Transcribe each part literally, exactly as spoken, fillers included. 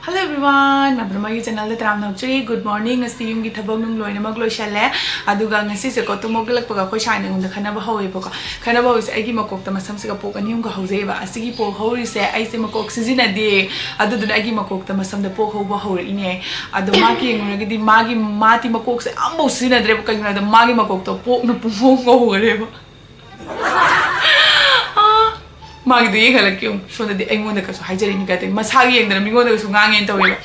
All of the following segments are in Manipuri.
Hello everyone, ꯃꯌꯥꯝ ꯄꯨꯝꯅꯃꯛꯀꯤ channelꯗ ꯇꯔꯥꯝꯅ ꯑꯣꯛꯆꯔꯤ꯫ Good morning꯫ ꯉꯁꯤ ꯌꯨꯝꯒꯤ ꯊꯕꯛ ꯅꯨꯡ ꯂꯣꯏꯅꯃꯛ ꯂꯣꯏꯁꯜꯂꯦ꯫ ꯑꯗꯨꯒ ꯉꯁꯤꯁꯦꯀꯣ, ꯇꯨꯝ ꯍꯧꯒꯠꯂꯛꯄꯒ ꯑꯩꯈꯣꯏ ꯁꯥꯏꯅ ꯑꯩꯉꯣꯟꯗ ꯈꯠꯅꯕ ꯍꯧꯋꯦꯕꯀꯣ꯫ ꯈꯠꯅꯕ ꯍꯧꯋꯤꯁꯦ ꯑꯩꯒꯤ ꯃꯀꯣꯛꯇ ꯃꯁꯝꯁꯤꯒ ꯄꯣꯛ ꯑꯅꯤ ꯑꯍꯨꯝꯒ ꯍꯧꯖꯩꯑꯕ꯫ ꯑꯁꯤꯒꯤ ꯄꯣꯛ ꯍꯧꯔꯤꯁꯦ ꯑꯩꯁꯦ ꯃꯀꯣꯛ ꯁꯤꯖꯤꯟꯅꯗꯦ꯫ ꯑꯗꯨꯗꯨꯅ ꯑꯩꯒꯤ ꯃꯀꯣꯛꯇ ꯃꯁꯝꯗ ꯄꯣꯛ ꯍꯧꯕ ꯍꯧꯔꯛꯏꯅꯦ꯫ ꯑꯗꯣ ꯃꯥꯒꯤ ꯌꯦꯡꯉꯨꯔꯒꯗꯤ ꯃꯥꯒꯤ, ꯃꯥꯗꯤ ꯃꯀꯣꯛꯁꯦ ꯑꯝꯐꯥꯎ ꯁꯤꯖꯤꯟꯅꯗ꯭ꯔꯦꯕ꯫ ꯀꯩꯒꯤꯅꯣ ꯍꯥꯏꯕꯗ ꯃꯥꯒꯤ ꯃꯀꯣꯛꯇꯣ ꯄꯣꯛꯅ ꯄꯨꯡꯍꯧ ꯍꯧꯈ꯭ꯔꯦꯕ꯫ ꯃꯥꯒꯤꯗꯣ ꯌꯦꯡꯍꯜꯂꯛꯀꯦ ꯌꯦꯡꯉꯨ꯫ ꯁꯣꯝꯗꯗꯤ ꯑꯩꯉꯣꯟꯗ ꯀꯩꯁꯨ ꯍꯥꯏꯖꯔꯤꯅꯤ ꯀꯥꯏ ꯇꯧꯏ꯫ ꯃꯁꯥꯒꯤ ꯌꯦꯡꯗꯅ ꯃꯤꯉꯣꯟꯗꯒꯁꯨ ꯉꯥꯡꯉꯦꯅ ꯇꯧꯋꯦꯕ꯫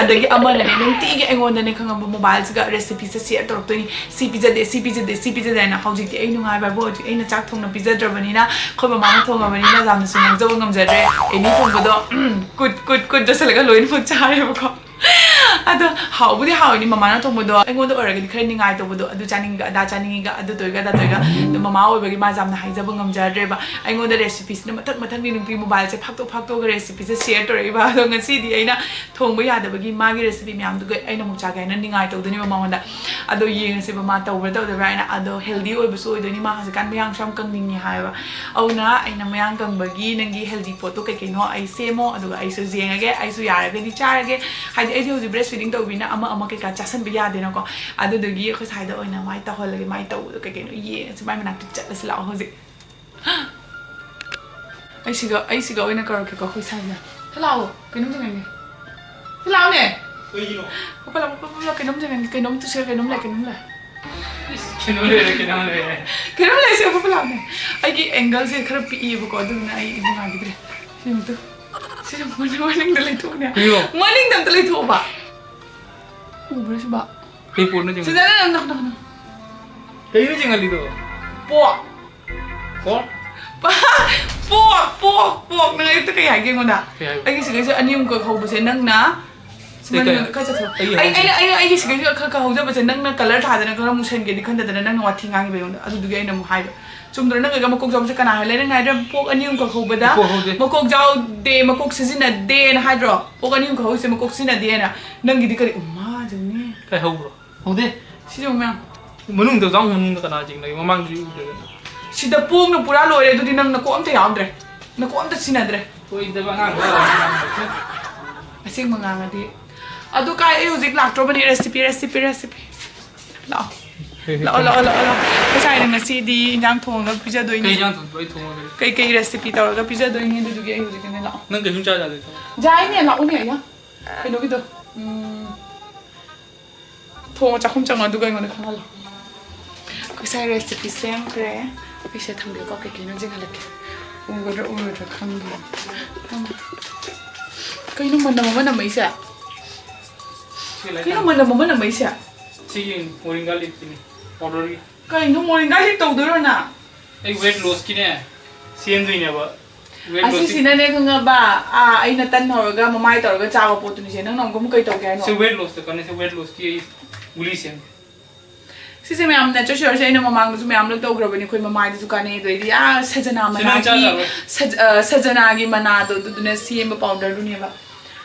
ꯑꯗꯒꯤ ꯑꯃꯅꯅꯦ, ꯅꯨꯡꯇꯤꯒꯤ ꯑꯩꯉꯣꯟꯗꯅꯦ, ꯈꯪꯉꯕ, mobileꯁꯤꯒ recipeꯁꯦ share ꯇꯧꯔꯛꯇꯣꯏꯅꯤ꯫ "ꯁꯤ ꯄꯤꯖꯗꯦ, ꯁꯤ ꯄꯤꯖꯗꯦ, ꯁꯤ ꯄꯤꯖꯗꯦ" ꯍꯥꯏꯅ꯫ ꯍꯧꯖꯤꯛꯇꯤ ꯑꯩ ꯅꯨꯡꯉꯥꯏꯕ ꯍꯥꯏꯕꯨ ꯍꯧꯖꯤꯛ ꯑꯩꯅ ꯆꯥꯛ ꯊꯣꯡꯅ ꯄꯤꯖꯗ꯭ꯔꯕꯅꯤꯅ, ꯑꯩꯈꯣꯏ ꯃꯃꯥꯅ ꯊꯣꯡꯉꯕꯅꯤꯅ ꯌꯥꯝꯅꯁꯨ ꯉꯥꯡꯖꯕ ꯉꯝꯖꯗ꯭ꯔꯦ꯫ ꯑꯦꯅꯤ ꯊꯣꯡꯕꯗꯣ ꯀꯨꯠ ꯀꯨꯠ ꯀꯨꯠ ꯆꯠꯁꯜꯂꯒ ꯂꯣꯏꯅꯃꯛ ꯆꯥꯔꯦꯕꯀꯣ꯫ ꯑꯗꯣ ꯍꯥꯎꯕꯨꯗꯤ ꯍꯥꯎꯏꯅꯤ, ꯃꯃꯥꯅ ꯊꯣꯡꯕꯗꯣ ꯑꯩꯉꯣꯟꯗ ꯑꯣꯏꯔꯒꯗꯤ ꯈꯔ ꯅꯤꯡꯉꯥꯏ ꯇꯧꯕꯗꯣ, ꯑꯗꯨ ꯆꯥꯅꯤꯡꯉꯤꯒ, ꯑꯗꯥ ꯆꯥꯅꯤꯡꯉꯤꯒ, ꯑꯗꯨ ꯇꯧꯏꯒ, ꯑꯗꯥ ꯇꯧꯏꯒ꯫ ꯑꯗꯣ ꯃꯃꯥ ꯑꯣꯏꯕꯒꯤ ꯃꯥꯁꯦ ꯌꯥꯝꯅ ꯍꯥꯏꯖꯕ ꯉꯝꯖꯗ꯭ꯔꯦꯕ꯫ ꯑꯩꯉꯣꯟꯗ recipeꯁꯤꯅ ꯃꯊꯪ ꯃꯊꯪꯒꯤ ꯅꯨꯡꯇꯤ mobileꯁꯦ ꯐꯥꯛꯇꯣꯛ ꯐꯥꯛꯇꯣꯛꯑꯒ recipeꯁꯦ share ꯇꯧꯔꯛꯏꯕ꯫ ꯑꯗꯣ ꯉꯁꯤꯗꯤ ꯑꯩꯅ ꯊꯣꯡꯕ ꯌꯥꯗꯕꯒꯤ ꯃꯥꯒꯤ recipe ꯃꯌꯥꯝꯗꯨꯒ ꯑꯩꯅ ꯑꯃꯨꯛ ꯆꯥꯒꯦ ꯍꯥꯏꯅ ꯅꯤꯡꯉꯥꯏ ꯇꯧꯗꯣꯏꯅꯦꯕ ꯃꯉꯣꯟꯗ꯫ ꯑꯗꯣ ꯌꯦꯡꯉꯁꯦꯕ ꯃꯥ ꯇꯧꯕ꯭ꯔꯥ ꯇꯧꯗꯕ꯭ꯔꯥ ꯍꯥꯏꯅ꯫ ꯑꯗꯣ healthy ꯑꯣꯏꯕꯁꯨ ꯑꯣꯏꯗꯣꯏꯅꯤ, ꯃꯥ ꯍꯧꯖꯤꯛꯀꯥꯟ ꯃꯌꯥꯡꯁꯨ ꯌꯥꯝ ꯀꯪꯅꯤꯡꯉꯦ ꯍꯥꯏꯕ꯫ ꯑꯗꯨꯅ ꯑꯩꯅ ꯃꯌꯥꯡ ꯀꯪꯕꯒꯤ ꯅꯪꯒꯤ healthy ꯄꯣꯠꯇꯣ ꯀꯩ ꯀꯩꯅꯣ ꯑꯩ ꯁꯦꯝꯃꯣ, ꯑꯗꯨꯒ ꯑꯩꯁꯨ ꯌꯦꯡꯉꯒꯦ, ꯑꯩꯁꯨ ꯌꯥꯔꯒꯗꯤ ꯆꯥꯔꯒꯦ꯫ ꯍꯥꯏꯗꯤ ꯑꯩꯗꯤ ꯍꯧꯖꯤꯛ breastfeeding ꯇꯧꯕꯤꯅ ꯑꯃ ꯑꯃ ꯀꯩꯀꯥ ꯆꯥꯁꯟꯕ ꯌꯥꯗꯦꯅꯀꯣ꯫ ꯑꯗꯨꯗꯨꯒꯤ ꯑꯩꯈꯣꯏ ꯁꯥꯏꯗ ꯑꯣꯏꯅ ꯃꯥꯏ ꯇꯧꯍꯜꯂꯒꯦ, ꯃꯥꯏ ꯇꯧꯕꯗꯣ ꯀꯩ ꯀꯩꯅꯣ ꯌꯦꯡꯉꯁꯤ, ꯃꯥꯏ ꯃꯅꯥꯛꯇ ꯆꯠꯂꯁꯤ ꯂꯥꯛꯑꯣ ꯍꯧꯖꯤꯛ꯫ ꯑꯩ ꯁꯤꯒ, ꯑꯩ ꯁꯤꯒ ꯑꯣꯏꯅ ꯀꯧꯔꯛꯀꯦꯀꯣ ꯑꯩꯈꯣꯏ ꯁꯥꯏꯗ꯫ ꯁꯤ ꯂꯥꯛꯑꯣ, ꯀꯩꯅꯣꯝ ꯆꯪꯉꯛꯑꯦ꯫ ꯁꯤ ꯂꯥꯛꯑꯣꯅꯦ꯫ ꯀꯩꯒꯤꯅꯣ? ꯄꯄꯥ ꯂꯥꯛꯑꯣ, ꯄꯄꯥ ꯂꯥꯛꯑꯣ, ꯀꯩꯅꯣꯝ ꯆꯪꯉꯛꯑꯦ, ꯀꯩꯅꯣꯝ ꯇꯨꯁꯦ, ꯀꯩꯅꯣꯝ ꯂꯩ, ꯀꯩꯅꯣꯝ ꯂꯩ꯫ ꯏꯁ, ꯀꯩꯅꯣꯝ ꯂꯩꯔꯦ, ꯀꯩꯅꯣꯝ ꯂꯩꯔꯦ꯫ ꯀꯩꯅꯣꯝ ꯂꯩꯁꯦ, ꯄꯄꯥ ꯂꯥꯛꯑꯣꯅꯦ꯫ ꯑꯩꯒꯤ angleꯁꯦ ꯈꯔ ꯄꯤꯛꯏꯕꯀꯣ, ꯑꯗꯨꯗꯨꯅ ꯑꯩ ꯏꯕ ꯉꯥꯏꯈꯤꯗ꯭ꯔꯦ꯫ ꯁꯤ ꯑꯝꯇ, ꯁꯤ ꯃꯅꯤꯡ-, ꯃꯅꯤꯡꯗ ꯂꯩꯊꯣꯛꯎꯅꯦ꯫ ꯀꯩꯅꯣ? ꯃꯅꯤꯡꯗ ꯑꯝꯇ ꯂꯩꯊꯣꯛꯑꯣꯕ꯫ ꯎꯕ꯭ꯔꯥ ꯁꯤꯕ? ꯀꯩ ꯄꯣꯠꯅꯣ ꯆꯤꯡꯉꯤꯗꯣ? ꯁꯤꯗ ꯅꯪ, ꯅꯪ, ꯅꯪ, ꯅꯪ꯫ ꯀꯩꯅꯣ ꯆꯤꯡꯍꯜꯂꯤꯗꯣ? ꯄꯣꯛ꯫ ꯄꯣꯛ? ꯄꯣꯛ, ꯄꯣꯛ, ꯄꯣꯛ꯫ ꯅꯪ ꯑꯌꯨꯛꯇ ꯀꯩ ꯍꯥꯏꯒꯦ ꯑꯩꯉꯣꯟꯗ? ꯀꯩ ꯍꯥꯏꯕ? ꯑꯩꯒꯤ ꯁꯤꯒꯩꯁꯦ ꯑꯅꯤ ꯑꯍꯨꯝ ꯀꯛ ꯍꯧꯕꯁꯦ ꯅꯪꯅ ꯀꯩ, ꯀꯩ? ꯈꯔ ꯆꯠꯊꯣꯛ꯫ ꯑꯩꯒꯤ ꯑꯩ, ꯍꯧꯖꯤꯛ ꯑꯩꯅ, ꯑꯩꯅ, ꯑꯩꯒꯤ ꯁꯤꯒꯩꯁꯦ ꯈꯔ, ꯈꯔ ꯍꯧꯖꯕꯁꯦ ꯅꯪꯅ colour ꯊꯥꯗꯅ ꯈꯔ ꯃꯨꯁꯟꯒꯦꯗꯤ ꯈꯟꯗꯗꯅ ꯅꯪꯅ ꯋꯥꯊꯤ ꯉꯥꯡꯉꯤꯕ ꯑꯩꯉꯣꯟꯗ꯫ ꯑꯗꯨꯗꯨꯒꯤ ꯑꯩꯅ ꯑꯃꯨꯛ ꯍꯥꯏꯕ꯫ ꯆꯨꯝꯗ꯭ꯔꯣ? ꯅꯪ ꯀꯩꯀꯥ ꯃꯀꯣꯛ ꯆꯥꯎꯕꯁꯦ ꯀꯅꯥ ꯍꯥꯏ? ꯂꯩꯅ ꯉꯥꯏꯗ꯭ꯔꯦ ꯄꯣꯛ ꯑꯅꯤ ꯑꯍꯨꯝ ꯀꯛ ꯍꯧꯕꯗ ꯃꯀꯣꯛ ꯍꯧꯗꯦ꯫ ꯃꯀꯣꯛ ꯆꯥꯎꯗꯦ, ꯃꯀꯣꯛ ꯁꯤꯖꯤꯟꯅꯗꯦꯅ ꯍꯥꯏꯗ꯭ꯔꯣ? ꯄꯣꯛ ꯑꯅꯤ ꯑꯍꯨꯝ ꯀꯛ ꯍꯧꯕꯁꯦ ꯃꯀꯣꯛ ꯁꯤꯖꯤꯟꯅꯗꯦꯅ꯫ ꯅꯪꯒꯤꯗꯤ ꯀꯔꯤ? ꯎꯃꯥ, ꯖꯧꯅꯦ꯫ ꯀꯩ ꯍꯧꯕ꯭ꯔꯣ? ꯍꯧꯗꯦ꯫ ꯁꯤ ꯌꯦꯡꯉꯨ ꯃꯌꯥꯝ꯫ ꯃꯅꯨꯡꯗ ꯆꯪꯉꯨ, ꯃꯅꯨꯡꯗ ꯀꯅꯥ ꯆꯤꯡꯂꯒꯦ? ꯃꯃꯥꯡꯗꯁꯨ ꯎꯗꯦꯗꯅ꯫ ꯁꯤꯗ ꯄꯣꯛꯅ ꯄꯨꯔꯥ ꯂꯣꯏꯔꯦ, ꯑꯗꯨꯗꯤ ꯅꯪ ꯅꯀꯣꯛ ꯑꯝꯇ ꯌꯥꯎꯗ꯭ꯔꯦ꯫ ꯅꯀꯣꯛ ꯑꯝꯇ ꯁꯤꯖꯤꯟꯅꯗ꯭ꯔꯦ꯫ ꯑꯣꯏꯗꯕ ꯑꯉꯥꯡꯗ ꯑꯣꯏꯔꯝꯒꯅꯤ꯫ ꯑꯁꯦꯡꯕ ꯉꯥꯡꯉꯗꯤ꯫ ꯑꯗꯨ ꯀꯥꯏ, ꯑꯩ ꯍꯧꯖꯤꯛ ꯂꯥꯛꯇ꯭ꯔꯣꯕꯅꯤ꯫ Recipe, recipe, recipe꯫ ꯂꯥꯛꯑꯣ꯫ ꯂꯥꯛꯑꯣ, ꯂꯥꯛꯑꯣ, ꯂꯥꯛꯑꯣ, ꯂꯥꯛꯑꯣ꯫ ꯉꯁꯥꯏꯅ ꯉꯁꯤꯗꯤ ꯏꯟꯖꯥꯡ ꯊꯣꯡꯉꯒ ꯄꯤꯖꯗꯣꯏꯅꯤ꯫ ꯀꯩ ꯏꯟꯖꯥꯡ ꯊꯣꯡꯗꯣꯏꯕ? ꯑꯩ ꯊꯣꯡꯉꯒꯦ꯫ ꯀꯩ ꯀꯩ recipe ꯇꯧꯔꯒ ꯄꯤꯖꯗꯣꯏꯅꯤ, ꯑꯗꯨꯗꯨꯒꯤ ꯑꯩ ꯍꯧꯖꯤꯛ ꯀꯩꯅꯣ ꯂꯥꯛꯑꯣ꯫ ꯅꯪ ꯀꯩꯁꯨꯝ ꯆꯥ ꯌꯥꯗꯣꯏ ꯊꯕꯛ? ꯌꯥꯏꯅꯦ, ꯂꯥꯛꯑꯣꯅꯦ, ꯑꯌꯥ꯫ ꯀꯩꯅꯣꯒꯤꯗꯣ, ꯎꯝ, ꯊꯣꯡ ꯆꯥꯛꯈꯨꯝ ꯆꯪꯉꯣ, ꯑꯗꯨꯒ ꯑꯩꯉꯣꯟꯗ ꯈꯪꯍꯜꯂꯣ꯫ ꯑꯩꯈꯣꯏ ꯁꯥꯏ recipe ꯁꯦꯝꯈ꯭ꯔꯦ꯫ ꯑꯩꯁꯦ ꯊꯝꯒꯦꯀꯣ, ꯀꯩꯀꯩꯅꯣ ꯌꯦꯡꯍꯜꯂꯛꯀꯦ꯫ ꯎꯒꯗ꯭ꯔꯥ ꯎꯔꯣꯏꯗ꯭ꯔꯥ ꯈꯪꯗꯦ꯫ ꯀꯩꯅꯣ ꯃꯅꯝ ꯑꯃ ꯅꯝꯃꯛꯏꯁꯦ? ꯁꯤ ꯂꯩ ꯀꯩꯅꯣ ꯊꯝꯃꯦ꯫ ꯃꯅꯝ ꯑꯃ ꯅꯝꯃꯛꯏꯁꯦ? ꯁꯤꯒꯤ moringa leaf ꯀꯤꯅꯤ, powder ꯒꯤ꯫ ꯀꯩꯅꯣ moringa leaf ꯇꯧꯗꯣꯏꯔꯣ ꯅꯪ? ꯑꯩ weight loss ꯀꯤꯅꯦ꯫ ꯁꯦꯝꯗꯣꯏꯅꯦꯕ꯫ Weight loss ꯀꯤ꯫ ꯑꯁꯤꯁꯤꯅꯅꯦ ꯈꯪꯉꯕ, ꯑꯥ, ꯑꯩꯅ ꯇꯟ ꯍꯧꯔꯒ ꯃꯃꯥꯏ ꯇꯧꯔꯒ ꯆꯥꯕ ꯄꯣꯠꯇꯨꯅꯤꯁꯦ꯫ ꯅꯪꯅ ꯑꯃꯨꯛ ꯀꯩ ꯇꯧꯒꯦ ꯍꯥꯏꯅꯣ? ꯁꯤ weight loss ꯇ ꯀꯥꯟꯅꯩ, ꯁꯤ weight loss ꯀꯤ ꯑꯩ ꯒꯨꯂꯤ ꯁꯦꯝꯒꯦ꯫ ꯁꯤꯁꯦ ꯃꯌꯥꯝ natural ꯁꯦ ꯑꯩꯅ ꯃꯃꯥꯡꯗꯁꯨ ꯃꯌꯥꯝ ꯂꯣꯏ ꯇꯧꯈ꯭ꯔꯕꯅꯤ꯫ ꯑꯩꯈꯣꯏ ꯃꯃꯥꯏꯗꯁꯨ ꯀꯥꯟꯅꯩ꯫ ꯑꯗꯩꯗꯤ, ꯑꯥ, ꯁꯖꯅꯥ ꯁꯤ ꯅꯪ ꯃꯅꯥꯒꯤ, ꯆꯥꯖꯔꯣꯏ꯫ ꯁꯖ-, ꯑ, ꯁꯖꯅꯥꯒꯤ ꯃꯅꯥꯗꯣ, ꯑꯗꯨꯗꯨꯅ ꯁꯦꯝꯕ powder ꯗꯨꯅꯦꯕ꯫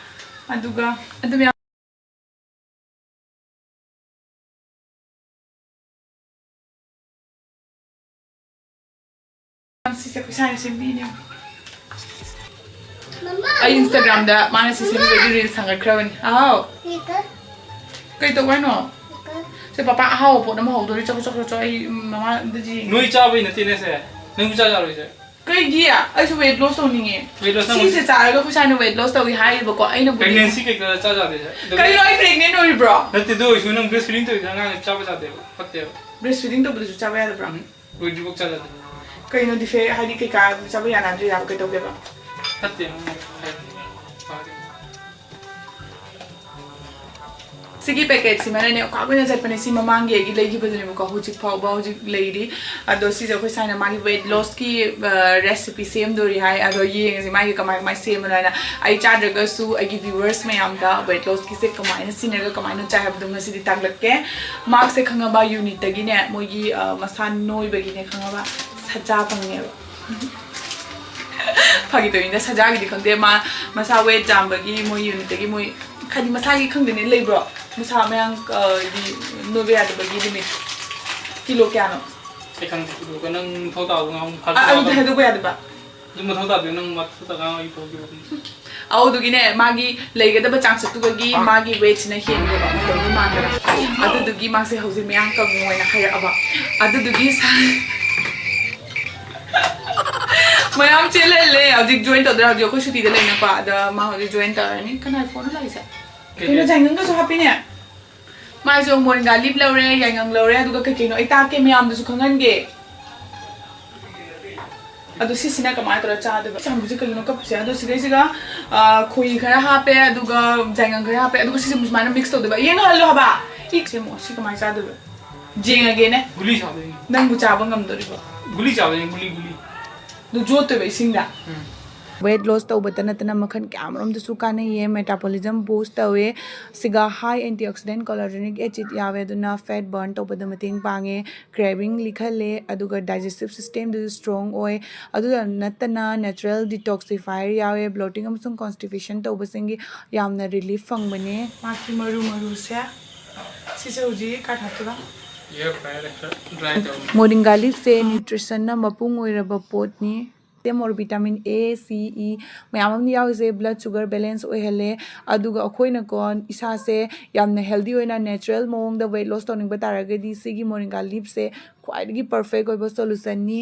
ꯑꯗꯨꯒ ꯑꯗꯨ ꯃꯌꯥꯝ ꯁꯤꯁꯦ ꯑꯩꯈꯣꯏ ꯁꯥꯏꯅ ꯁꯦꯝꯕꯤꯅꯦ꯫ ꯃꯃꯥ, ꯑꯩ Instagram ꯗ ꯃꯥꯅ ꯁꯤ ꯁꯦꯝꯕꯤꯕꯒꯤ reel ꯊꯥꯒꯠꯈ꯭ꯔꯕꯅꯤ꯫ ꯑꯍꯥꯎ꯫ ꯀꯩ ꯇꯧ-, ꯀꯩ ꯇꯧꯕ ꯍꯥꯏꯅꯣ? ꯁꯦ ꯄꯄꯥ ꯑꯍꯥꯎꯕ ꯄꯣꯠ ꯑꯃ ꯍꯧꯗꯣꯔꯤ꯫ ꯆꯠꯈ꯭ꯔꯣ, ꯆꯠꯈ꯭ꯔꯣ, ꯆꯠꯈ꯭ꯔꯣ꯫ ꯑꯩ, ꯎꯝ, ꯃꯃꯥꯗ ꯅꯣꯏ ꯆꯥꯕꯩ ꯅꯠꯇꯦꯅꯦ ꯁꯦ꯫ ꯅꯪꯁꯨ ꯆꯥ ꯌꯥꯔꯣꯏꯁꯦ꯫ ꯀꯩꯒꯤ? ꯑꯩꯁꯨ weight loss ꯇꯧꯅꯤꯡꯉꯦ꯫ Weight loss ꯇꯧꯅꯤꯡꯉꯦ꯫ ꯁꯤꯁꯦ ꯆꯥꯔꯒ ꯑꯩꯈꯣꯏ ꯁꯥꯏꯅ weight loss ꯇꯧꯏ ꯍꯥꯏꯔꯤꯕꯀꯣ꯫ ꯑꯩꯅꯕꯨꯗꯤ pregnancy ꯀꯩꯀꯥ ꯆꯥ ꯌꯥꯗꯦ ꯁꯦ꯫ ꯑꯗꯨꯒ ꯀꯩꯅꯣ, ꯑꯩ pregnant ꯑꯣꯏꯔꯤꯕ꯭ꯔꯣ? ꯅꯠꯇꯦ, ꯑꯗꯨ ꯑꯣꯏꯔꯁꯨ ꯅꯪ breastfeeding ꯇꯧꯔꯤꯗ ꯑꯉꯥꯡ ꯆꯥꯕ ꯌꯥꯗꯦꯕ, ꯐꯠꯇꯦꯕ꯫ Breastfeeding ꯇꯧꯕꯗꯁꯨ ꯆꯥꯕ ꯌꯥꯗꯕ꯭ꯔꯥ? ꯎꯝ꯫ ꯂꯣꯏꯗ꯭ꯔꯤꯐꯥꯎ ꯆꯥ ꯌꯥꯗꯦ꯫ ꯀꯩꯅꯣ, defect ꯍꯥꯏꯗꯤ ꯀꯩꯀꯥ ꯆꯥꯕ ꯌꯥꯅꯗ꯭ꯔꯤꯔꯕ? ꯀꯩꯗꯧꯒꯦꯕ? ꯐꯠꯇꯦ, ꯅꯪ ꯍꯥꯏꯕꯅꯦ꯫ ꯁꯤꯒꯤ packet ꯁꯤꯃꯅꯅꯦ ꯈ꯭ꯋꯥꯏ ꯀꯨꯏꯅ ꯆꯠꯄꯅꯦ꯫ ꯁꯤ ꯃꯃꯥꯡꯒꯤ ꯑꯩꯒꯤ ꯂꯩꯈꯤꯕꯗꯨꯅꯦꯕꯀꯣ, ꯍꯧꯖꯤꯛ ꯐꯥꯎꯕ ꯍꯧꯖꯤꯛ ꯂꯩꯔꯤ꯫ ꯑꯗꯣ ꯁꯤꯁꯦ ꯑꯩꯈꯣꯏ ꯁꯥꯏꯅ ꯃꯥꯒꯤ weight loss ꯀꯤ, ꯑ, recipe ꯁꯦꯝꯗꯣꯔꯤ ꯍꯥꯏ꯫ ꯑꯗꯣ ꯌꯦꯡꯉꯁꯤ ꯃꯥꯒꯤ ꯀꯃꯥꯏ ꯀꯃꯥꯏ ꯁꯦꯝꯕꯅꯣ ꯍꯥꯏꯅ꯫ ꯑꯩ ꯆꯥꯗ꯭ꯔꯒꯁꯨ ꯑꯩꯒꯤ viewers ꯃꯌꯥꯝꯗ weight loss ꯀꯤꯁꯦ ꯀꯃꯥꯏꯅ ꯁꯤꯖꯤꯟꯅꯔꯒ ꯀꯃꯥꯏꯅ ꯆꯥꯏ ꯍꯥꯏꯕꯗꯣ ꯉꯁꯤꯗꯤ ꯇꯥꯛꯂꯛꯀꯦ꯫ ꯃꯥꯁꯦ ꯈꯪꯉꯕ, Unit ꯇꯒꯤꯅꯦ, ꯃꯣꯏꯒꯤ, ꯑ, ꯃꯁꯥ ꯅꯣꯏꯕꯒꯤꯅꯦ ꯈꯪꯉꯕ, ꯁꯖꯥ ꯐꯪꯉꯦꯕ꯫ ꯐꯥꯒꯤ ꯇꯧꯅꯤꯗ, ꯁꯖꯥꯒꯤꯗꯤ ꯈꯪꯗꯦ꯫ ꯃꯥ ꯃꯁꯥ weight ꯌꯥꯝꯕꯒꯤ ꯃꯣꯏ Unit ꯇꯒꯤ ꯃꯣꯏ, ꯍꯥꯏꯗꯤ ꯃꯁꯥꯒꯤ ꯈꯪꯗꯦꯅꯦ, ꯂꯩꯕ꯭ꯔꯣ? ꯃꯁꯥ ꯃꯌꯥꯡ, ꯑ, ꯗꯤ ꯅꯣꯏꯕ ꯌꯥꯗꯕꯒꯤ limit꯫ ꯀꯤꯂꯣ ꯀꯌꯥꯅꯣ? ꯑꯩ ꯈꯪꯗꯦ, ꯀꯤꯂꯣꯒ ꯅꯪ ꯊꯧ ꯇꯥꯕ ꯉꯥꯡ ꯑ, ꯑꯗꯨꯗꯤ ꯍꯥꯏꯗꯣꯛꯄ ꯌꯥꯗꯕ? ꯑꯗꯨ ꯃꯊꯧ ꯇꯥꯗꯦ, ꯅꯪ ꯃꯊꯧ ꯇꯥꯗꯦ, ꯑꯩ ꯊꯕꯛꯀꯤ ꯋꯥꯐꯝ꯫ ꯑꯗꯨꯗꯨꯒꯤꯅꯦ, ꯃꯥꯒꯤ ꯂꯩꯒꯗꯕ ꯆꯥꯡꯆꯠꯇꯨꯗꯒꯤ ꯃꯥꯒꯤ ꯋꯦꯠꯁꯤꯅ ꯍꯦꯟꯈ꯭ꯔꯦꯕ, ꯃꯇꯧꯗꯨ ꯃꯥꯟꯗꯕ꯫ ꯑꯗꯨꯗꯨꯒꯤ ꯃꯥꯁꯦ ꯍꯧꯖꯤꯛ ꯃꯌꯥꯡ ꯀꯪꯉꯨ ꯍꯥꯏꯅ ꯍꯥꯏꯔꯛꯑꯕ꯫ ꯑꯗꯨꯗꯨꯒꯤ ꯁꯥ-, ꯃꯌꯥꯝ ꯆꯦꯜꯍꯜꯂꯦ꯫ ꯍꯧꯖꯤꯛ ꯖꯣꯏꯟ ꯇꯧꯗꯣꯏꯔꯥ? ꯍꯧꯖꯤꯛ ꯑꯩꯈꯣꯏ ꯁꯨꯇꯤꯗ ꯂꯩꯅꯀꯣ, ꯑꯗ ꯃꯥ ꯍꯧꯖꯤꯛ ꯖꯣꯏꯟ ꯇꯧꯔꯅꯤ꯫ ꯀꯅꯥꯏ ꯐꯣꯟꯅꯣ ꯂꯥꯛꯏꯁꯦ? ꯀꯩꯅꯣ, ꯖꯥꯏꯉꯪꯒꯁꯨ ꯍꯥꯞꯄꯤꯅꯦ꯫ ꯃꯥꯏꯁꯨ ꯃꯣꯔꯤꯡꯒꯥ ꯂꯤꯞ ꯂꯧꯔꯦ, ꯌꯥꯏꯉꯪ ꯂꯧꯔꯦ, ꯑꯗꯨꯒ ꯀꯩ ꯀꯩꯅꯣ ꯑꯩ ꯇꯥꯛꯀꯦ, ꯃꯌꯥꯝꯗꯁꯨ ꯈꯪꯍꯟꯒꯦ꯫ ꯑꯗꯣ ꯁꯤꯁꯤꯅ ꯀꯃꯥꯏꯅ ꯇꯧꯔ ꯆꯥꯗꯣꯏꯕ? ꯆꯥꯝꯕꯁꯦ ꯀꯩꯅꯣ ꯀꯞꯄꯤꯁꯦ? ꯑꯗꯣ ꯁꯤꯗꯩꯁꯤꯒ, ꯑ, ꯈꯣꯏꯍꯤ ꯈꯔ ꯍꯥꯞꯄꯦ, ꯑꯗꯨꯒ ꯖꯥꯏꯉꯪ ꯈꯔ ꯍꯥꯞꯄꯦ, ꯑꯗꯨꯒ ꯁꯤꯁꯦ ꯁꯨꯃꯥꯏꯅ ꯃꯤꯛꯁ ꯇꯧꯗꯣꯏꯕ꯫ ꯌꯦꯡꯍꯜꯂꯣ ꯍꯥꯏꯕ! ꯏ, ꯁꯦꯝꯃꯣ, ꯁꯤ ꯀꯃꯥꯏꯅ ꯆꯥꯗꯣꯏꯕ? ꯌꯦꯡꯉꯒꯦꯅꯦ꯫ ꯒꯨꯂꯤ ꯆꯥꯗꯣꯏꯅꯤ꯫ ꯅꯪꯕꯨ ꯆꯥꯕ ꯉꯝꯗꯣꯔꯤꯕꯣ? ꯒꯨꯂꯤ ꯆꯥꯗꯣꯏꯅꯤ, ꯒꯨꯂꯤ, ꯒꯨꯂꯤ꯫ ꯑꯗꯨ ꯖꯣꯠꯇꯣꯏꯕ ꯏꯁꯤꯡꯗ? ꯎꯝ꯫ ꯋꯦꯠ ꯂꯣꯁ ꯇꯧꯕꯇ ꯅꯠꯇꯅ ꯃꯈꯜ ꯀꯌꯥꯃꯔꯣꯝꯗꯁꯨ ꯀꯥꯟꯅꯩꯌꯦ꯫ ꯃꯦꯇꯥꯕꯣꯂꯤꯖꯝ ꯕꯨꯁ ꯇꯧꯋꯦ꯫ ꯁꯤꯒ ꯍꯥꯏ ꯑꯦꯟꯇꯤꯑꯣꯛꯁꯤꯗꯦꯟ ꯀꯣꯂꯥꯖꯦꯅꯤꯛ ꯑꯦꯁꯤꯠ ꯌꯥꯎꯋꯦ, ꯑꯗꯨꯅ ꯐꯦꯠ ꯕꯔꯟ ꯇꯧꯕꯗ ꯃꯇꯦꯡ ꯄꯥꯡꯉꯦ꯫ ꯀ꯭ꯔꯦꯚꯤꯡ ꯂꯤꯈꯜꯂꯦ, ꯑꯗꯨꯒ ꯗꯥꯏꯖꯦꯁꯇꯤꯞ ꯁꯤꯁꯇꯦꯝꯗꯨꯁꯨ ꯁ꯭ꯇ꯭ꯔꯣꯡ ꯑꯣꯏ꯫ ꯑꯗꯨꯗ ꯅꯠꯇꯅ ꯅꯦꯆꯔꯦꯜ ꯗꯤꯇꯣꯛꯁꯤꯐꯥꯏꯌꯔ ꯌꯥꯎꯋꯦ, ꯕ꯭ꯂꯣꯇꯤꯡ ꯑꯃꯁꯨꯡ ꯀꯣꯟꯁꯇꯤꯄꯦꯁꯟ ꯇꯧꯕꯁꯤꯡꯒꯤ ꯌꯥꯝꯅ ꯔꯤꯂꯤꯐ ꯐꯪꯕꯅꯦ꯫ ꯃꯥꯒꯤ ꯃꯔꯨ ꯃꯔꯨꯁꯦ, ꯁꯤꯁꯦ ꯍꯧꯖꯤꯛ ꯀꯥꯏ ꯍꯥꯞꯇꯣꯏꯕ? ꯑꯦꯌꯔ ꯐ꯭ꯔꯥꯏꯌꯔꯗ ꯈꯔ ꯗ꯭ꯔꯥꯏ ꯇꯧꯔꯣ꯫ ꯃꯣꯔꯤꯡꯒꯥ ꯂꯤꯐꯁꯦ ꯅ꯭ꯌꯨꯇ꯭ꯔꯤꯁꯟꯅ ꯃꯄꯨꯡ ꯑꯣꯏꯔꯕ ꯄꯣꯠꯅꯤ꯫ ꯃꯣꯔ ꯚꯤꯇꯥꯃꯤꯟ ꯑꯦ, ꯁꯤ, ꯏ ꯃꯌꯥꯝ ꯑꯃ ꯌꯥꯎꯔꯤꯁꯦ ꯕ꯭ꯂꯗ ꯁꯨꯒꯔ ꯕꯦꯂꯦꯟꯁ ꯑꯣꯏꯍꯜꯂꯦ꯫ ꯑꯗꯨꯒ ꯑꯩꯈꯣꯏꯅꯀꯣ ꯏꯁꯥꯁꯦ ꯌꯥꯝꯅ ꯍꯦꯜꯗꯤ ꯑꯣꯏꯅ ꯅꯦꯆꯔꯦꯜ ꯃꯑꯣꯡꯗ ꯋꯦꯠ ꯂꯣꯁ ꯇꯧꯅꯤꯡꯕ ꯇꯥꯔꯒꯗꯤ ꯁꯤꯒꯤ ꯃꯣꯔꯤꯡꯒꯥ ꯂꯤꯞꯁꯦ ꯈ꯭ꯋꯥꯏꯗꯒꯤ ꯄꯔꯐꯦꯛ ꯑꯣꯏꯕ ꯁꯣꯂꯨꯁꯟꯅꯤ꯫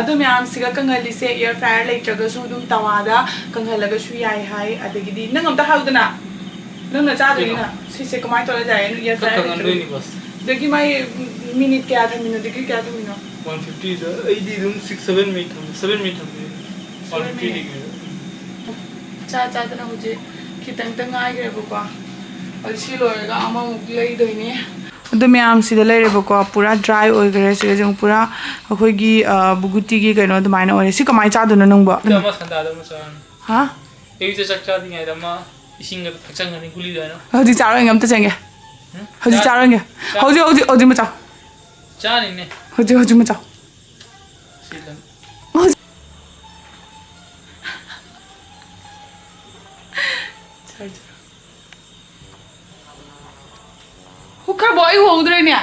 ꯑꯗꯨ ꯃꯌꯥꯝꯁꯤꯒ ꯀꯪꯍꯜꯂꯤꯁꯦ ꯑꯦꯌꯔ ꯐ꯭ꯔꯥꯏꯌꯔ ꯂꯩꯇ꯭ꯔꯒꯁꯨ ꯑꯗꯨꯝ ꯇꯋꯥꯗ ꯀꯪꯍꯜꯂꯒꯁꯨ ꯌꯥꯏ ꯍꯥꯏ꯫ ꯑꯗꯒꯤꯗꯤ ꯅꯪ ꯑꯝꯇ ꯍꯥꯏꯌꯨꯗꯅ, ꯅꯪꯅ ꯆꯥꯗꯣꯏꯅꯤꯅ꯫ ꯀꯩꯅꯣ? ꯁꯤꯁꯦ ꯀꯃꯥꯏꯅ ꯇꯧꯔ ꯌꯥꯏ? ꯑꯦꯌꯔ ꯐ꯭ꯔꯥꯏꯌꯔ ꯀꯪꯍꯟꯗꯣꯏꯅꯤ ꯂꯩꯇ꯭ꯔꯒꯁꯨ꯫ ꯕꯁ꯫ ꯑꯗꯒꯤ ꯃꯥꯏ ꯃꯤꯅꯤꯠ ꯀꯌꯥ ꯊꯝꯃꯤꯅꯣ? ꯗꯤꯒ꯭ꯔꯤ ꯀꯌꯥ ꯊꯝꯃꯤꯅꯣ? ꯋꯥꯟ ꯐꯤꯐꯇꯤꯗ ꯑꯩꯗꯤ ꯑꯗꯨꯝ ꯁꯤꯛꯁ ꯁꯚꯦꯟ ꯃꯤꯅꯤꯠ ꯊꯝꯃꯤ, ꯁꯚꯦꯟ ꯃꯤꯅꯤꯠ ꯊꯝꯃꯤ꯫ ꯋꯥꯟ ꯐꯤꯐꯇꯤ ꯗꯤꯒ꯭ꯔꯤꯗ꯫ ꯆꯥ ꯆꯥꯗꯅ ꯍꯧꯖꯤꯛ ꯈꯤꯇꯪꯇ ꯉꯥꯏꯈ꯭ꯔꯦꯕꯀꯣ꯫ ꯑꯗꯨ ꯁꯤ ꯂꯣꯏꯔꯒ ꯑꯃꯃꯨꯛ ꯂꯩꯗꯣꯏꯅꯦ꯫ ꯑꯗꯨ ꯃꯌꯥꯝꯁꯤꯗ ꯂꯩꯔꯦꯕꯀꯣ, ꯄꯨꯔꯥ ꯗ꯭ꯔꯥꯏ ꯑꯣꯏꯈ꯭ꯔꯦ꯫ ꯁꯤꯗꯁꯨ ꯑꯃꯨꯛ ꯄꯨꯔꯥ ꯑꯩꯈꯣꯏꯒꯤ, ꯑ, ꯕꯨꯒꯨꯇꯤꯒꯤ ꯀꯩꯅꯣ ꯑꯗꯨꯃꯥꯏꯅ ꯑꯣꯏꯔꯦ꯫ ꯁꯤ ꯀꯃꯥꯏꯅ ꯆꯥꯗꯣꯏꯅꯣ ꯅꯪꯕꯣ? ꯑꯃ ꯁꯟꯗꯥꯗ ꯑꯃ ꯆꯥꯔꯅꯤ꯫ ꯍꯥ? ꯑꯌꯨꯛꯇ ꯆꯥꯛ ꯆꯥꯗ꯭ꯔꯤꯉꯩꯗ ꯑꯃ ꯏꯁꯤꯡꯒ ꯊꯛꯆꯟꯒꯅꯤ ꯒꯨꯂꯤꯗꯣ ꯑꯩꯅ꯫ ꯍꯧꯖꯤꯛ ꯆꯥꯔꯣꯏꯒꯦ, ꯑꯝꯇ ꯆꯪꯒꯦ꯫ ꯎꯝ? ꯍꯧꯖꯤꯛ ꯆꯥ-, ꯆꯥꯔꯣꯏꯒꯦ꯫ ꯆꯥ-, ꯍꯧꯖꯤꯛ, ꯍꯧꯖꯤꯛ, ꯍꯧꯖꯤꯛ ꯃꯆꯥ꯫ ꯆꯥꯅꯤꯅꯦ꯫ ꯍꯧꯖꯤꯛ, ꯍꯧꯖꯤꯛ ꯃꯆꯥ꯫ ꯁꯤ ꯂꯪ-, ꯍꯧꯖꯤꯛ꯫ ꯆꯥꯔꯣꯏ, ꯆꯥꯔꯣꯏ꯫ ꯍꯨꯛꯈ꯭ꯔꯕꯣ? ꯑꯩ ꯎꯍꯧꯗ꯭ꯔꯦꯅꯦ꯫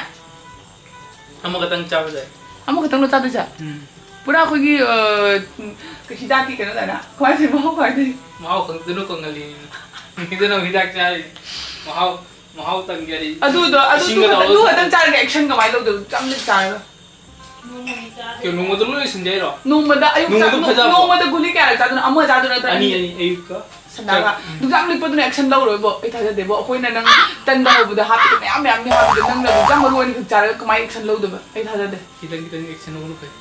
ꯑꯃꯈꯛꯇꯪ ꯆꯥꯕ ꯌꯥꯏ꯫ ꯑꯃꯈꯛꯇꯪꯂꯣ ꯆꯥꯗꯣꯏꯁꯦ? ꯎꯝ꯫ ꯄꯨꯔꯥ ꯑꯩꯈꯣꯏꯒꯤ, ꯑ, ꯍꯤꯗꯥꯛꯀꯤ ꯀꯩꯅꯣ ꯇꯥꯏꯅ ꯀꯃꯥꯏꯅ ꯇꯧꯔꯤ? ꯃꯍꯥꯎ ꯀꯃꯥꯏꯅ ꯇꯧꯔꯤ? ꯃꯍꯥꯎ ꯈꯪꯗꯅ ꯀꯣꯡꯍꯜꯂꯤ꯫ ꯃꯤꯗꯨꯅ ꯍꯤꯗꯥꯛ ꯆꯥꯔꯤ꯫ ꯃꯍꯥꯎ ꯃꯍꯥꯎ ꯇꯪꯒꯦ ꯍꯥꯏꯗꯤ꯫ ꯑꯗꯨꯗꯣ ꯑꯗꯨ ꯏꯁꯤꯡꯒ ꯑꯗꯨ ꯇꯧꯔꯒ ꯈꯛꯇꯪ ꯆꯥꯔꯒ action ꯀꯃꯥꯏꯅ ꯂꯧꯗꯣꯏꯕ? ꯆꯝꯅ ꯆꯥꯔꯒ꯫ ꯀꯩꯅꯣ, ꯅꯣꯡꯃꯗ ꯂꯣꯏ ꯂꯣꯏꯁꯤꯟꯖꯦ ꯍꯥꯏꯔꯣ? ꯅꯣꯡꯃꯗ ꯑꯌꯨꯛ ꯆꯥꯛ ꯅꯣꯡꯃꯗ ꯐꯖꯕ꯭ꯔꯣ? ꯅꯣꯡꯃꯗ ꯒꯨꯂꯤ ꯀꯌꯥꯔꯛ ꯆꯥꯗꯣꯏꯅꯣ? ꯑꯃ ꯆꯥꯗꯣꯏ ꯅꯠꯇ꯭ꯔꯥ? ꯑꯅꯤ ꯑꯅꯤ ꯑꯌꯨꯛꯀ꯫ ꯁꯟꯗꯥꯒ ꯎꯝ꯫ ꯅꯨꯡꯖꯥꯛ ꯂꯤꯛꯄꯗꯨꯅ action ꯂꯧꯔꯣꯏꯕꯣ꯫ ꯑꯩ ꯊꯥꯖꯗꯦꯕꯣ꯫ ꯑꯩꯈꯣꯏꯅ ꯅꯪ ꯇꯟꯗ ꯍꯧꯕꯗ ꯍꯥꯞꯄꯤꯗꯣ ꯃꯌꯥꯝ ꯃꯌꯥꯝꯅꯤ ꯍꯥꯞꯄꯤꯗꯣ, ꯅꯪꯅ ꯅꯨꯡꯖꯥꯛ ꯃꯔꯨ ꯑꯅꯤꯈꯛ ꯆꯥꯔꯒ ꯀꯃꯥꯏꯅ action ꯂꯧꯗꯣꯏꯕ? ꯑꯩ ꯊꯥꯖꯗꯦ꯫ ꯈꯤꯇꯪ ꯈꯤꯇꯪ action ꯂꯧꯕꯅ ꯐꯩ꯫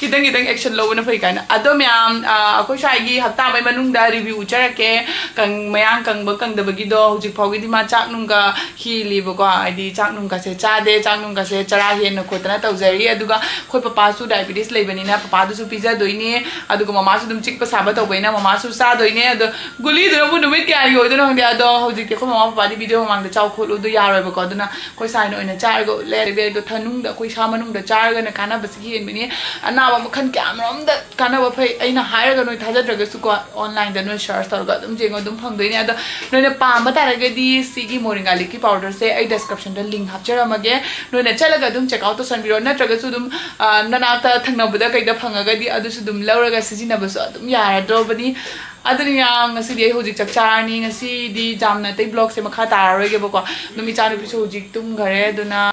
ꯈꯤꯇꯪ ꯈꯤꯇꯪ action ꯂꯧꯕꯅ ꯐꯩ ꯀꯥꯏꯅ꯫ ꯑꯗꯣ ꯃꯌꯥꯝ, ꯑ, ꯑꯩꯈꯣꯏ ꯁ꯭ꯋꯥꯏꯒꯤ ꯍꯞꯇꯥ ꯑꯃꯒꯤ ꯃꯅꯨꯡꯗ review ꯎꯠꯆꯔꯛꯀꯦ꯫ ꯀꯪ-, ꯃꯌꯥꯡ ꯀꯪꯕ ꯀꯪꯗꯕꯒꯤꯗꯣ꯫ ꯍꯧꯖꯤꯛ ꯐꯥꯎꯒꯤꯗꯤ ꯃꯥ ꯆꯥꯛ ꯅꯨꯡꯒ ꯍꯦꯜꯂꯤꯕꯀꯣ, ꯍꯥꯏꯗꯤ ꯆꯥꯛ ꯅꯨꯡꯒꯁꯦ ꯆꯥꯗꯦ, ꯆꯥꯛ ꯅꯨꯡꯒꯁꯦ ꯆꯔꯥ ꯍꯦꯟꯅ ꯈꯣꯠꯇꯅ ꯇꯧꯖꯔꯤ꯫ ꯑꯗꯨꯒ ꯑꯩꯈꯣꯏ ꯄꯄꯥꯁꯨ diabetes ꯂꯩꯕꯅꯤꯅ ꯄꯄꯥꯗꯨꯁꯨ ꯄꯤꯖꯗꯣꯏꯅꯤ, ꯑꯗꯨꯒ ꯃꯃꯥꯁꯨ ꯑꯗꯨꯝ ꯆꯤꯛꯄ ꯁꯥꯕ ꯇꯧꯕꯅꯤꯅ ꯃꯃꯥꯁꯨ ꯆꯥꯗꯣꯏꯅꯦ꯫ ꯑꯗꯣ ꯒꯨꯂꯤꯗꯨꯅꯕꯨ ꯅꯨꯃꯤꯠ ꯀꯌꯥꯅꯤ ꯑꯣꯏꯗꯣꯏꯅꯣ ꯈꯪꯗꯦ꯫ ꯑꯗꯣ ꯍꯧꯖꯤꯛꯇꯤ ꯑꯩꯈꯣꯏ ꯃꯃꯥ ꯄꯄꯥꯗꯤ video ꯃꯃꯥꯡꯗ ꯆꯥꯎ ꯈꯣꯠꯂꯨꯗꯣ ꯌꯥꯔꯣꯏꯕꯀꯣ, ꯑꯗꯨꯅ ꯑꯩꯈꯣꯏ ꯁꯥꯏꯅ ꯑꯣꯏꯅ ꯆꯥꯔꯒ ꯎꯠꯂꯦ꯫ ꯑꯗꯣ ꯊꯅꯨꯡꯗ ꯑꯩꯈꯣꯏ ꯏꯁꯥ ꯃꯅꯨꯡꯗ ꯆꯥꯔꯒꯅ ꯀꯥꯟꯅꯕꯁꯤ ꯍꯦꯟꯕꯅꯤ꯫ ꯑꯅꯥꯕ ꯃꯈꯜ ꯀꯌꯥꯃꯔꯣꯝꯗ ꯀꯥꯟꯅꯕ ꯐꯩ꯫ ꯑꯩꯅ ꯍꯥꯏꯔꯒ ꯅꯣꯏ ꯊꯥꯖꯗ꯭ꯔꯒꯁꯨꯀꯣ, online ꯗ ꯅꯣꯏ search ꯇꯧꯔꯒ ꯑꯗꯨꯝ ꯌꯦꯡꯉꯣ, ꯑꯗꯨꯝ ꯐꯪꯗꯣꯏꯅꯦ꯫ ꯑꯗꯣ ꯅꯣꯏꯅ ꯄꯥꯝꯕ ꯇꯥꯔꯒꯗꯤ ꯁꯤꯒꯤ ꯃꯣꯔꯤꯡꯒꯥ leaf ꯀꯤ powder ꯁꯦ ꯑꯩ description ꯗ link ꯍꯥꯞꯆꯔꯝꯃꯒꯦ, ꯅꯣꯏꯅ ꯆꯠꯂꯒ ꯑꯗꯨꯝ check out ꯇꯧꯁꯟꯕꯤꯔꯣ꯫ ꯅꯠꯇ꯭ꯔꯒꯁꯨ ꯑꯗꯨꯝ, ꯑ, ꯅꯅꯥꯛꯇ ꯊꯪꯅꯕꯗ ꯀꯩꯗ ꯐꯪꯉꯒꯗꯤ ꯑꯗꯨꯁꯨ ꯑꯗꯨꯝ ꯂꯧꯔꯒ ꯁꯤꯖꯤꯟꯅꯕꯁꯨ ꯑꯗꯨꯝ ꯌꯥꯔꯗ꯭ꯔꯣꯕꯅꯤ꯫ ꯑꯗꯨꯅ ꯉꯁꯤꯗꯤ ꯑꯩ ꯍꯧꯖꯤꯛ ꯆꯥꯛ ꯆꯥꯔꯅꯤ꯫ ꯉꯁꯤꯗꯤ ꯌꯥꯝꯅ ꯑꯇꯩ vlog ꯁꯦ ꯃꯈꯥ ꯇꯥꯔꯔꯣꯏꯒꯦꯕꯀꯣ꯫ ꯑꯗꯨꯝ ꯏꯆꯥꯅꯨꯄꯤꯁꯨ ꯍꯧꯖꯤꯛ ꯇꯨꯝꯈꯔꯦ, ꯑꯗꯨꯅ